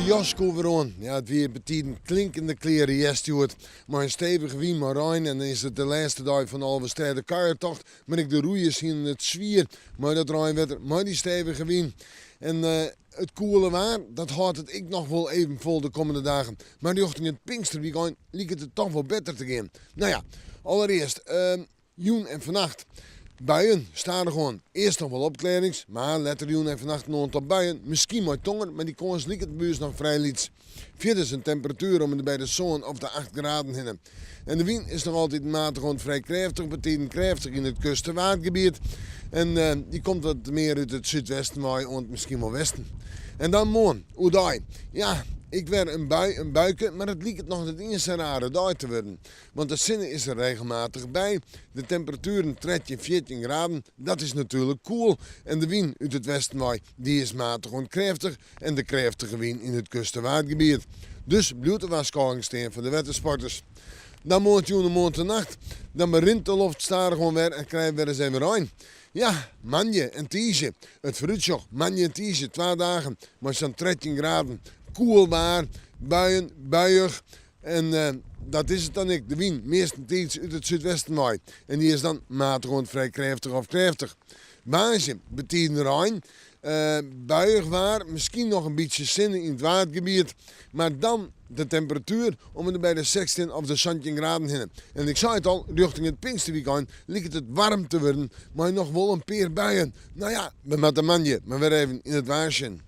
De jas koe wer oan. Ja, it wie betiden klinkende kleare hjerst hjoed. Mei in stevige wyn mei rein en dan is it de lêste dei fan de Alvestêdekuiertocht. Mar ek de roeiers hienen it swier mei dat reinwetter, mei dy stevige wyn. En it koele waar, dat hâldt it ek noch wol even fol de kommende dagen. Mar rjochting it Pinksterwykein liket it toch wol better te gean. No ja, allerearst jûn en fannacht buien, stadichoan. Earst noch wol opklearrings, mar letter jûn en fannacht in oantal buien, miskien mei tonger, mar dy kâns liket by ús noch frij lyts. Fierders in temperatuer om en by de sân of de acht graden hinne. En de wyn is noch altyd matich oant frij krêftich, betiden krêftich yn it kust- en waadgebiet. En dy komt wat mear út it súdwesten wei oant miskien wol westen. En dan moarn, oerdei. Ja, ek wer in bui, in buike, mar it liket noch net iens sa'n rare dei te wurden. Want de sinne is der regelmatich by. De temperatueren 13, 14 graden, dat is natuerlik koel. En de wyn út it westen wei, dy is matich oant krêftich en de krêftige wyn yn it kust- en waadgebiet. Dus bliuwt de warskôging stean foar de wettersporters. Dan moarntejûn en moarntenacht, dan berint de loft stadichoan wer en krije we wer ris even rein. Ja, moandei en tiisdei. It foarútsjoch, moandei en tiisdei twa dagen mei sa'n 13 graden. Koel waar, buien, buiïch. En dat is it dan ek, de wyn meastentiids út it súdwesten wei en dy is dan matich oant frij krêftich of krêftich. Woansdei betiden rein, buiïch waar, miskien noch in bytsje sinne yn it Waadgebiet, mar dan de temperatuer om en by de 16 of de 17 graden hinne. En ik sei it al, rjochting it Pinksterwykein liket it waarm te wurden mei noch wol in pear buien. No ja, we moatte moandei mar wer even yn it waar sjen.